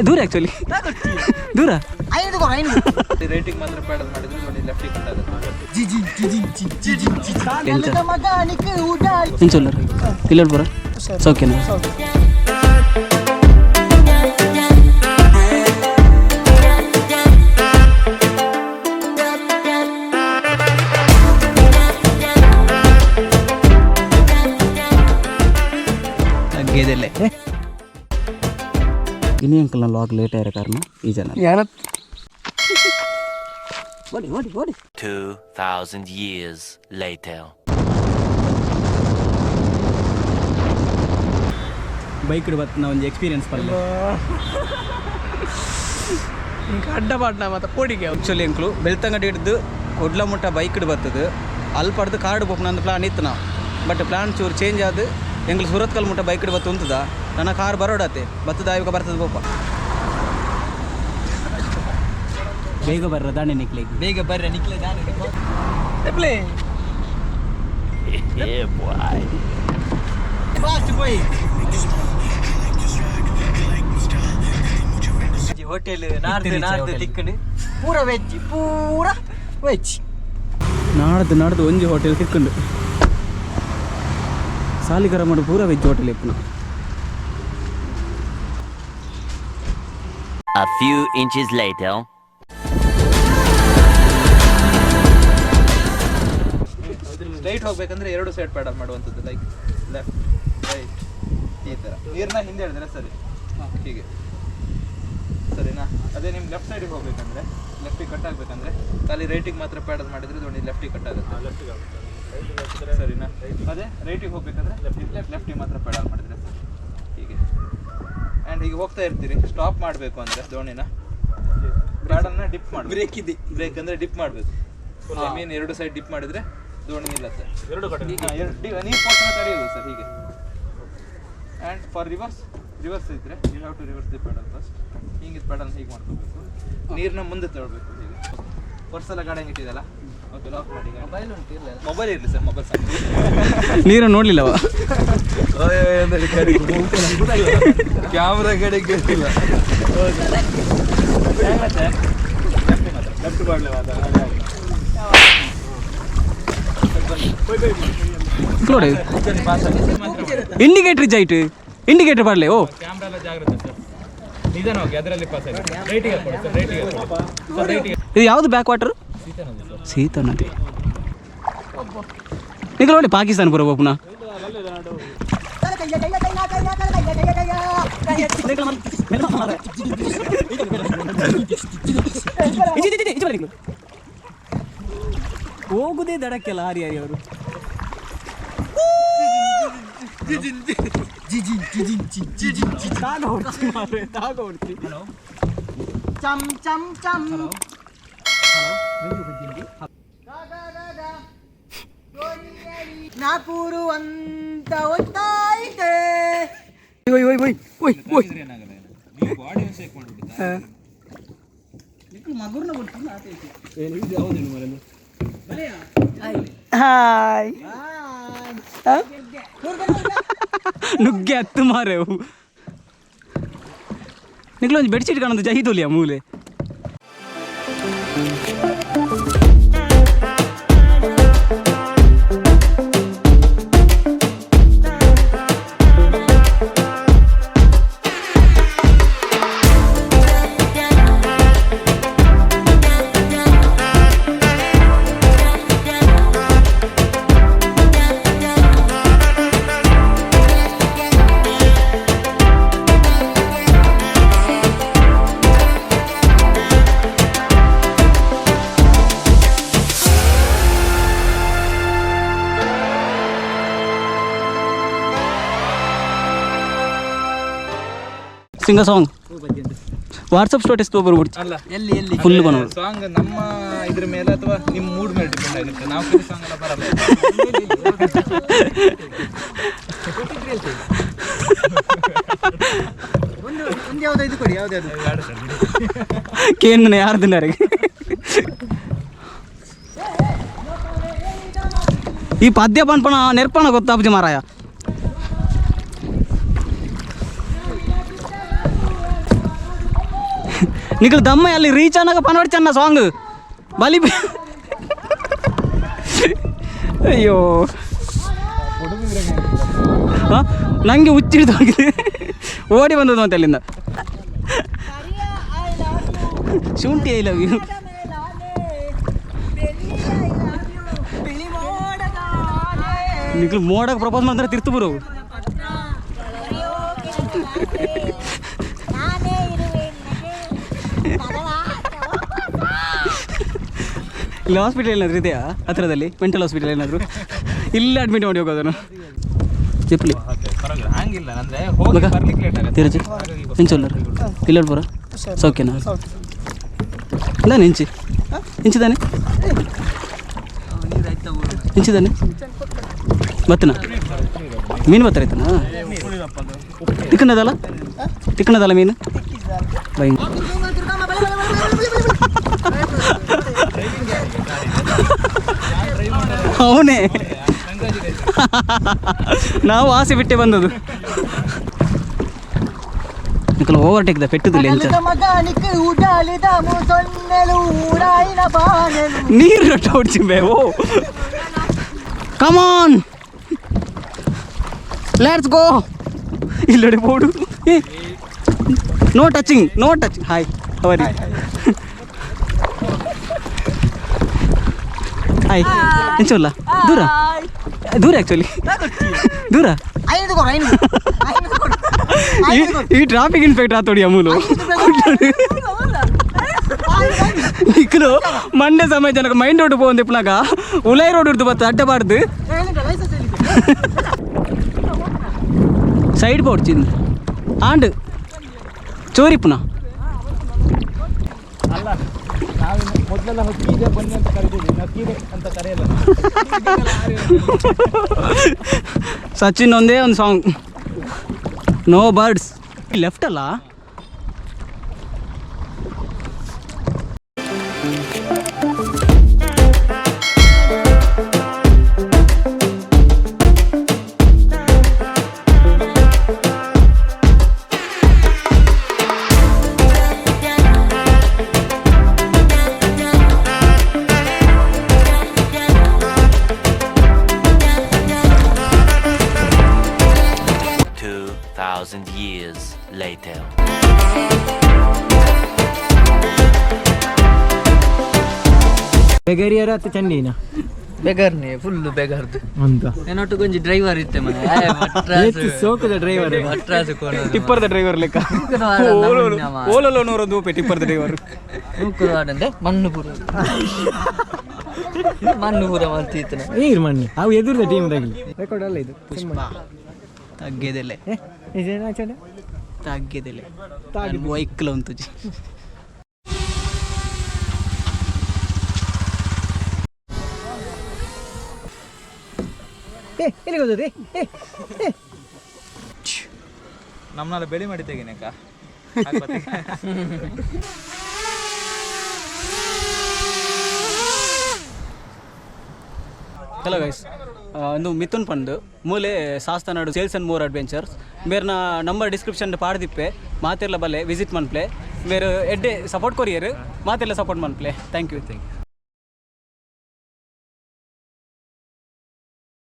ದೂರ ಆ್ಯಕ್ಚುಲಿ ದೂರ. ರೈಟಿಗೆ ಮಾತ್ರ ಪ್ಯಾಡಲ್ ಮಾಡಿದ್ರೆ ನೋಡಿ, ಲೆಫ್ಟಿಗೆ ಕಟ್ ಆಗುತ್ತೆ. ಎಂಚ ಎಂಚ ಉಲ್ಲರ್ ಇಲ್ಲ ಪೂರ ಸೌಖ್ಯನಾ? ಗೇದಲ್ಲೇ. ಇನಿ ಅಂಕಲ್ನ ಲಾಗ್ ಲೇಟ್ ಆಯ್ರ ಕಾರಣ ಈ ಜನ. ಓಡಿ ಓಡಿ ಓಡಿ. 2,000 years later. Bike ಬತ್ತಿನ ಒಂಜಿ ಎಕ್ಸ್ಪೀರಿಯನ್ಸ್ ಪಲ್ಲೆ. ಅಡ್ಡ ಪಾಡ್ನ ಮತ್ತೆ ಪೋಡಿಗೆ. ಆ್ಯಕ್ಚುಲಿ ಎಂಕ್ಲು ಬೆಳ್ತಂಗಡಿ ಹಿಡ್ದು ಕೊಡ್ಲ ಮುಟ್ಟ ಬೈಕ್ ಬರ್ತದೆ, ಅಲ್ಪಡ್ದು ಕಾರ್ಡ್ ಪೋಪುನ ಅಂದ್ ಪ್ಲಾನ್ ಇತ್ತು ನಾವು. ಬಟ್ ಪ್ಲಾನ್ ಚೂರು ಚೇಂಜ್ ಆದ್ ಎಂಕ್ಲು ಸುರತ್ಕಲ್ ಮುಟ್ಟ ಬೈಕ್ ಬತ್ತು ಉಂತದ. ನನ್ನ ಕಾರ್ ಬರೋಡತ್ತೆ ಬತ್ತದ ಆಯ್ಕ ಬರ್ತದೆ ಪೋಪ. ಬೇಗ ಬರ್ರ ದಾಣೆ ನಿಕ್ಲೆ. ಬೇಗ ಬರ್ರ ನಿಕ್ಲೆ ದಾನೆ. Yeah, boy. Fast ಪೋಯಿ. ಹೋಟೆಲ್ ನಾಡ್ದು ನಾಡ್ದು ತಿಕ್ಕಂಡು ಪೂರ ವೆಜ್, ಪೂರ ವೆಜ್. ನಾಡ್ದು ನಾಡ್ದು ಒಂಜಿ ಹೋಟೆಲ್ ತಿಕ್ಕಂಡು ಸಾಲಿಗರ ಮಾಡು. ಪೂರ ವೆಜ್ ಹೋಟೆಲ್ ಇಪ್ಪುನ. A few inches later. Straight ಹೋಗ್ಬೇಕಂದ್ರೆ ಎರಡು ಸೈಡ್ ಪ್ಯಾಡಲ್ ಮಾಡುವಂಥದ್ದು, ಲೈಕ್ ಲೆಫ್ಟ್ ರೈಟ್ ಈ ಥರ. ನೀರನ್ನ ಹಿಂದೆ ಹೇಳಿದ್ರೆ ಸರಿ, ಹೀಗೆ, ಸರಿನಾ? ಅದೇ ನಿಮ್ಗೆ ಲೆಫ್ಟ್ ಸೈಡಿಗೆ ಹೋಗ್ಬೇಕಂದ್ರೆ, ಲೆಫ್ಟಿಗೆ ಕಟ್ ಆಗಬೇಕಂದ್ರೆ, ಖಾಲಿ ರೈಟಿಗೆ ಮಾತ್ರ ಪ್ಯಾಡಲ್ ಮಾಡಿದ್ರೆ ದೋಣಿ ಲೆಫ್ಟಿಗೆ ಕಟ್ ಆಗುತ್ತೆ, ಸರಿನಾ? ಅದೇ ರೈಟಿಗೆ ಹೋಗ್ಬೇಕಂದ್ರೆ ಲೆಫ್ಟಿಗೆ ಮಾತ್ರ ಪ್ಯಾಡಲ್ ಮಾಡಿದ್ರೆ ಸರಿ, ಹೀಗೆ. ಆ್ಯಂಡ್ ಹೀಗೆ ಹೋಗ್ತಾ ಇರ್ತೀರಿ. ಸ್ಟಾಪ್ ಮಾಡಬೇಕು ಅಂದರೆ ದೋಣಿನ ಪ್ಯಾಡಲ್ನ ಡಿಪ್ ಮಾಡಿ, ಬ್ರೇಕ್ ಇದೆ, ಬ್ರೇಕ್ ಅಂದರೆ ಡಿಪ್ ಮಾಡಬೇಕು. I mean ಎರಡು ಸೈಡ್ ಡಿಪ್ ಮಾಡಿದ್ರೆ ದೋಣಿ ನಿಲ್ಲತ್ತೆ. ಎರಡು ಕಡೆ ನೀರು ಪೋರ್ಷನ್ ತಡೆಯೋದು ಸರ್, ಹೀಗೆ. ಆ್ಯಂಡ್ ಫಾರ್ ರಿವರ್ಸ್, ರಿವರ್ಸ್ ಇದ್ದರೆ you have to reverse the paddle first. ಹಿಂಗೆ ಪ್ಯಾಡಲ್ ಹೀಗೆ ಮಾಡ್ಕೋಬೇಕು, ನೀರನ್ನ ಮುಂದೆ ತಗೊಳ್ಬೇಕು ಹೀಗೆ. ವರ್ಷ ಗಾಡಿ ಹೆಂಗೆ ಇಟ್ಟಿದಲ್ಲ. ಓಕೆ, ಲಾಕ್ ಮಾಡಿ. ಮೊಬೈಲ್ ಉಂಟು? ಇಲ್ಲ, ಮೊಬೈಲ್ ಇರಲಿ ಸರ್, ಮೊಬೈಲ್ ಸಾಕು. ನೀರು ನೋಡಲಿಲ್ಲವ. ಕ್ಯಾಮ್ರಾ ಕಡೆ ಕೇಳಿಲ್ಲ. ನೋಡಿ, ಇಂಡಿಕೇಟರ್ ಜೈಟ್ ಇಂಡಿಕೇಟರ್ ಪಾಡ್ಲೆ ಓ. ಕ್ಯಾಮ್ರಾ ಎಲ್ಲ ಜಾಗ್ರತೆ ಸರ್, ನಿಧಾನ ಹೋಗಿ, ಅದರಲ್ಲಿ ಪಾಸ್ ಆಗಿ ರೈಟಿಗೆ ಹಾಕೊಳ್ಳಿ ಸರ್, ರೈಟಿಗೆ ಹಾಕೊಳ್ಳಿ ಸರ್, ರೈಟಿಗೆ. ಇದು ಯಾವುದು ಬ್ಯಾಕ್ ವಾಟರ್? ಸೀತಾ ನದಿ. ಈಗ ನೋಡಿ, ಪಾಕಿಸ್ತಾನ ಪುರ ಪುನಃ. ಹೋಗುದೇ ದಡಕ್ಕೆಲ್ಲ ಹರಿ ಹರಿ ಅವರು. ತಾಗ ಹೊಡ್ತಿ ಮಾರ್ರೆ, ತಾಗ ಹೊಡ್ತಿ. ಚಮ್ ಚಮ್ ಚಮ್. ನಾಪೂರು ಅಂತ ಒತ್ತಾಯಿತೆ. ಓಯ್ ಓಯ್ ಓಯ್ ಓಯ್ ಓಯ್. ನೀವು ಬಾಡಿ ಶೇಕ್ ಮಾಡ್ಬಿಟ್ಟು. ಹಾಯ್. ನುಗ್ಗೆ ಹತ್ತು ಮಾರೆವು. ನಿಕ್ಲು ಒಂಜಿ ಬೆಡ್ಶೀಟ್ ಕಾಣೋದು ಜೈದೊಲಿಯ ಮೂಲೆ. Singh song WhatsApp status ತಗೋಬರ್ಬಿಡ್ತು. ಅಲ್ಲ. ಎಲ್ಲಿ ಎಲ್ಲಿ? ಫುಲ್ ಬನೋದು. ಸಾಂಗ್ ನಮ್ಮ ಇದ್ರ ಮೇಲೆ ಅಥವಾ ನಿಮ್ಮ ಮೂಡ್ ಮೇಲೆ ಡಿಪೆಂಡ್ ಆಗಿರುತ್ತೆ. ನಾವು ಕೆಲವು ಸಾಂಗ್ ಎಲ್ಲ ಬರಲ್ಲ. ಒಂದು ಒಂದು ಯಾವ್ದು ಇದು ಕೊಡಿ, ಯಾವ್ದು ಅದು? ಕೇಂದ್ರ ಯಾರ್ದಿನಾರಿಗೆ ಈ ಪದ್ಯ ಪನ್ಪಣ ನೆರ್ಪಣ ಗೊತ್ತಾಪುಜಿ ಮಾರಾಯ. ನಿಕಲ್ ದಮ್ಮ ಅಲ್ಲಿ ರೀಚ್ ಅನ್ನಾಗ ಪನ್ವಡ್ ಚೆನ್ನ ಸಾಂಗ್ ಬಲಿ. ಅಯ್ಯೋ, ನನಗೆ ಹುಚ್ಚಿಡ್ದು ಹೋಗಿದೆ. ಓಡಿ ಬಂದದ್ದು ಮತ್ತೆ ಅಲ್ಲಿಂದ. ಶುಂಠಿ, I love you. ನಿಕ್ಲು ಮೋಡಕ್ಕೆ ಪ್ರಪೋಸ್ ಮಾಡಿದ್ರೆ ತಿರ್ತು ಬರು. ನಾನೇ ಇರುವೆ. ಇಲ್ಲಿ ಹಾಸ್ಪಿಟಲ್ ಏನಾದರೂ ಇದೆಯಾ ಹತ್ರದಲ್ಲಿ? ಮೆಂಟಲ್ ಹಾಸ್ಪಿಟಲ್ ಏನಾದರೂ? ಇಲ್ಲೇ ಅಡ್ಮಿಟ್ ಮಾಡಿ ಹೋಗೋದನ್ನು ಚಿಪ್ಲಿ. ಪರವಾಗಿಲ್ಲ, ಹಂಗಿಲ್ಲ, ಅಂದ್ರೆ ಹೋಗಿ ಮಗ? ಬರ್ಲಿಕ್ಕೆ ಲೇಟ್ ಆಗುತ್ತೆ. ತಿರುಚಿ ಇಂಚೊಲ್ಲರು ಇಲ್ಲ ಪೂರ ಸೌಖ್ಯನಾ? ದಾನೆ ಇಂಚಿ ಇಂಚಿದಾನೆ ಇಂಚಿದಾನೆ ಬತ್ತನ ಮೀನು ಬತ್ತರ ಆಯ್ತಾನ? ತಿಕ್ಕಣದಲ್ಲ, ತಿಕ್ಕಣದಲ್ಲ ಮೀನು ಬೈ. ಅವನೇ, ನಾವು ಆಸೆ ಬಿಟ್ಟೆ ಬಂದದ್ದು. ನಿಕಲ್ ಓವರ್ಟೇಕ್ the ಪೆಟ್ಟುದಿಲ್ಲ ಎಂಚ. మగానికి ఉడాలిదాము సొన్నెలు ఊరాయిన బాణెలు. ನೀರು ರೊಟ್ಟ ಹೊಡ್ಚಿಂಬೆ. ಓ ಕಮಾನ್, let's go. ಇಲ್ಲಡೆ ಬೋಡು. ಏ, no touching, no touching. Hi, ಅವರಿ ಹಾಯ್. ಎಂಚುಲ್ಲ ದೂರ ದೂರ, ಆ್ಯಕ್ಚುಲಿ ದೂರ. ಐದು ಕೊಡು, ಐದು, ಐದು ಕೊಡು. ಈ ಟ್ರಾಫಿಕ್ ಇನ್ಸ್ಪೆಕ್ಟರ್ ಆತೋಡಿ ಅಮೂಲು. ನಿಕ್ಲು ಮಂಡೆ ಸಮಯ ಜನಕ್ಕೆ ಮೈನ್ ರೋಡ್ ಪೋಂದು ಇಪ್ಪನಾಗ ಉಲೈ ರೋಡ್ ಹಿಡ್ದು ಬತ್ತ ಅಡ್ಡಬಾರ್ದು. ಸೈಡ್ ಬೋರ್ಡ್ ಚಿಂದ ಆಂಡ್ ಚೋರಿಪುನ. ಅಲ್ಲ, ನಾವು ಮೊದಲೆಲ್ಲ ಕೀದೆ ಬನ್ನಿ ಅಂತ ಕರಿತೀವಿ, ನಾವು ಕೀದೆ ಅಂತ ಕರೆಯಲ್ಲ. ಸಚಿನ್ ಒಂದೇ ಒಂದು ಸಾಂಗ್, ನೋ ಬರ್ಡ್ಸ್ ಲೆಫ್ಟ್ ಅಲ್ಲ. 2,000 years later. ಬೆಗರಿಯರ ಅತ್ತ ಚಂಡಿನ. ಬೆಗರ್ನೆ, ಫುಲ್ ಬೆಗರ್ದು. ಅಂತ. ಏನೊಟ್ಟು ಕೊಂಚ ಡ್ರೈವರ್ ಇತ್ತೆ ಮನೆ. ಸೋಕದ ಡ್ರೈವರ್. ಮಟ್ರಾಸು. ಟಿಪ್ಪರ್ದ ಡ್ರೈವರ್ ಲೆಕ್ಕ. ಓಲೋಲೋ ನೂರೊಂದು ರೂಪಾಯಿ ಟಿಪ್ಪರ್ದ ಡ್ರೈವರ್. ನೂಕುವಾಡಂದೆ ಮಣ್ಣು ಪೂರ, ಮಣ್ಣು ಪೂರ ಮಲ್ತಿತ್ತನೆ. ನೀರು ಮಣ್ಣು ಅವು ಎದುರದ ಟೀಮ್ ತಗಲಿ ರೆಕಾರ್ಡ್ ಅಲ್ಲ ಇದು. ಪುಷ್ಪ ತಗ್ಗೆದೆಲೆ. ತಗ್ಗೆದೆಲೆ ವೈಕ್ಲ ಉಂತುಜಿ. ಏ, ಎಲ್ಲಿಗೆ ಹೋದದೆ? ಏ ಏ. ನಮ್ಮನ್ನೆಲ್ಲ ಬೆಳಿ ಮಾಡಿ ತೆಗಿನಕ್ಕ. ಹಲೋ ಗೈಸ್, ಒಂದು ಮಿಥುನ್ ಪಂದು ಮೂಲೆ ಸಾಸ್ತಾನಾಡು ಸೇಲ್ಸ್ ಆ್ಯಂಡ್ ಮೋರ್ ಅಡ್ವೆಂಚರ್ಸ್. ಮೇರ್ನ ನಂಬರ್ ಡಿಸ್ಕ್ರಿಪ್ಷನ್ ಪಾಡ್ದಿಪ್ಪೆ, ಮಾತಿರ್ಲ ಬಲ್ಲೆ ವಿಸಿಟ್ ಮನ್ಪ್ಲೆ. ಮೇರು ಎಡ್ಡೆ ಸಪೋರ್ಟ್ ಕೊರಿಯರ್, ಮಾತಿರ್ಲ ಸಪೋರ್ಟ್ ಮನ್ಪ್ಲೆ. Thank you, thank you.